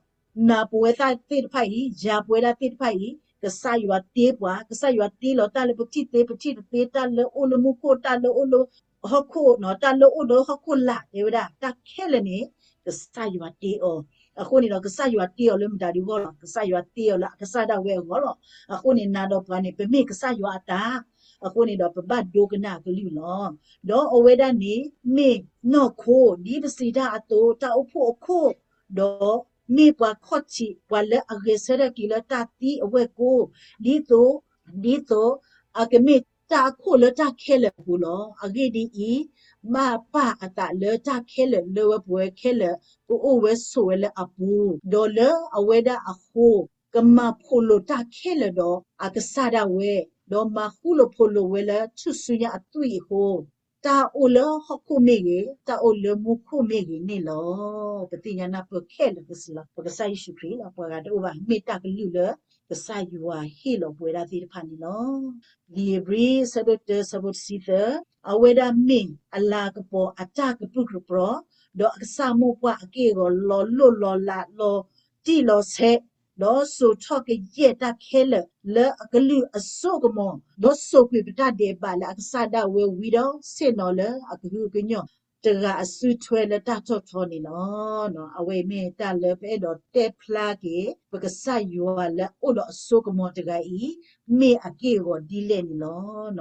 နၤပဝဲသ့ၣ်တဖၣ်အံၤ, ယၤပဝဲဒၣ်သ့ၣ်တဖၣ်အံၤ, ကစၢ်ယွၤတ့ပှၤ, ကစၢ်ယွၤတ့လီၤတၢ်လၢပထံၣ်သ့, ပထံၣ်တသ့, တၢ်လၢအိၣ်လၢမူခိၣ်, တၢ်လၢအိၣ်လၢဟီၣ်ခိၣ်, တၢ်လၢအိၣ်လၢဟီၣ်ခိၣ်လာ် တဲဝဲဒၣ်, တၢ်ခဲလၢာ်န့ၣ် ကစၢ်ယွၤတ့အီၤ. အဃိန့ၣ်ဒီး ကစၢ်ယွၤတ့အီၤလၢမတၤဒုးအဂီၢ်လီၤ. ကစၢ်ယွၤတ့အီၤလၢအကစၢ်ဒၣ်ဝဲအဂီၢ်လီၤ. အဃိန့ၣ် နၤဒီးပှၤန့ၣ် ပမ့ၢ်ကစၢ်ယွၤအတၢ်, အဃိန့ၣ်ဒီး ပဘၣ်ဒိကနၣ်အကလုၢ်လီၤ. ဒီးအဝဲဒၣ်န့ၣ် မ့ၢ်နီၢ်ခိ ဒ်ပစံးတၢ်အသိး, တၢ်အိၣ်ဖှိၣ်အခိၣ်, ဒီးမ့ၢ်ပှၤခီၣ်ထံး ပှၤလၢအဂဲၤဆၢထၢၣ်က့ၤလၢတၢ်သံအဝဲၢ်ကိ, ဒ်သိး, ဒ်သိးအကမ့ၢ်တၢ်အခိၣ်လၢတၢ်ခဲလၢာ်အပူၤလီၤ. အဂ့ၢ်ဒ်အံၤ, ဘၣ်ပာ်အသးလၢတၢ်ခဲလၢာ်လၢဝဲပဝဲခဲလၢာ် ကအိၣ်ဝဲဆိးဝဲလၢအပူၤ, ဒီးလၢအဝဲဒၣ်အဃိ ကမၤဖိးလိာ်တၢ်ခဲလၢာ်ဒီးအကစၢ်ဒၣ်ဝဲ, ဒီးမၤဃူလိာ်ဖိးလိာ်ဝဲလၢထူၣ်စုညါအသွံၣ်အဃိ, တၢ်အိၣ်လၢဟီၣ်ခိၣ်မ့ၢ်ဂ့ၤ, တၢ်အိၣ်လၢမူခိၣ်မ့ၢ်ဂ့ၤန့ၣ်လီၤ. ပသ့ၣ်ညါနၢ်ပၢၢ်ခဲလၢာ်ခဲဆ့လီၤ. ပကစၢ်ယ့ၣ်ၡူးခရံာ်လီၤ. ပှၤဂၤတအိၣ်ဘၣ်, မ့ၢ်တၢ်ကလုၢ်လၢကစၢ်ယွၤဟ့ၣ်လီၤပဝဲဒၣ်သ့ၣ်တဖၣ်န့ၣ်လီၤ. လံာ်ဧ့ၤဘြံၤ ဆၢဒိၣ်တၢ ဆၢဖိတဆံသၢ, အဝဲဒၣ်မ့ၢ်အလၤကပီၤအတၢ်ကပုၢ်ကပြီၤ, ဒီးအကစၢ်မိၢ်ပှၢ်အက့ၢ်အဂီၤ လီၤလိၢ်လီၤလးလီၤတံၢ်လီၤဆဲး, ဒီးစိာ်ထီၣ်ကယဲၢ်တၢ်ခဲလၢာ်လၢအကလုၢ်အစိကမီၤ, ဒီးစိာ်ကွံာ်ပတၢ်ဒဲးဘးလၢအကစၢ်ဒၣ်ဝဲဝံၤဒီး ဆ့ၣ်နီၤလၢအကဟုကညီၢ် တဂၤအစုထွဲလၢတၢ်ထီၣ်ထီန့ၣ်လီၤ. အဝဲအံၤမ့ၢ်တၢ်လၢပအဲၣ်ဒိးတဲဖျါက့ၤ ပကစၢ်ယွၤလၢအအိၣ်ဒီးအစိကမီၤတဂၤအံၤ မ့ၢ်အက့ၢ်အဂီၤဒ်လဲၣ်န့ၣ်လီ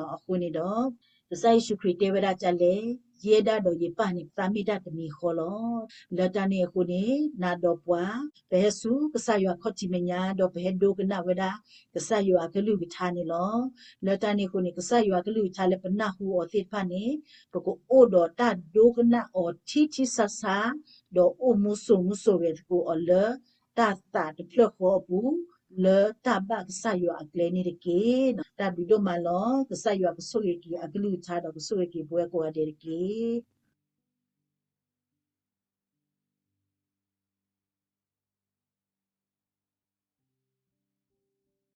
ၤ. အဃိန့ၣ်ဒီး ကစၢ်ယ့ၣ်ၡူးခရံာ်တဲဝဲဒၣ်ဒ်လဲၣ်, ယဲဒၣ်ဒီးယပၢ်န့ၣ် သးမ့ၢ်တၢ်တမံၤဃီလီၤ. လၢတၢ်န့ၣ်အဃိန့ၣ် နၤဒီးပှၤ ပဟဲဆူကစၢ်ယွၤခီၣ်ထံးမဲာ်ညါ ဒီးပဟဲဒိကနၣ်ဝဲဒၣ် ကစၢ်ယွၤအကလုၢ်ကထါန့ၣ်လီၤ. လၢတၢ်န့ၣ်အဃိန့ၣ် ကစၢ်ယွၤအကလုၢ်ကထါလၢပနၢ်ဟူအီၤသ့ၣ်တဖၣ်န့ၣ် ပကအိၣ်ဒီးတၢ်ဒိကနၣ်အီၤထံထံဆးဆး, ဒီးအိၣ်မူစိၤမူစိၤဂဲၤသကိးအီၤလၢ တၢ်သးတဖျၢၣ်ဃီအပူၤ လၢတၢ်ဘၣ်ကစၢ်ယွၤအကျဲန့ၣ်တက့ၢ်. တၢ်ဘျုးဒိၣ်မးလီၤ. ကစၢ်ယွၤကဆိၣ်ဂ့ၤက့ၤအကလုၢ်ကထါ ဒီးကဆိၣ်ဂ့ၤက့ၤပဝဲကိးဂၤဒဲးတက့ၢ်.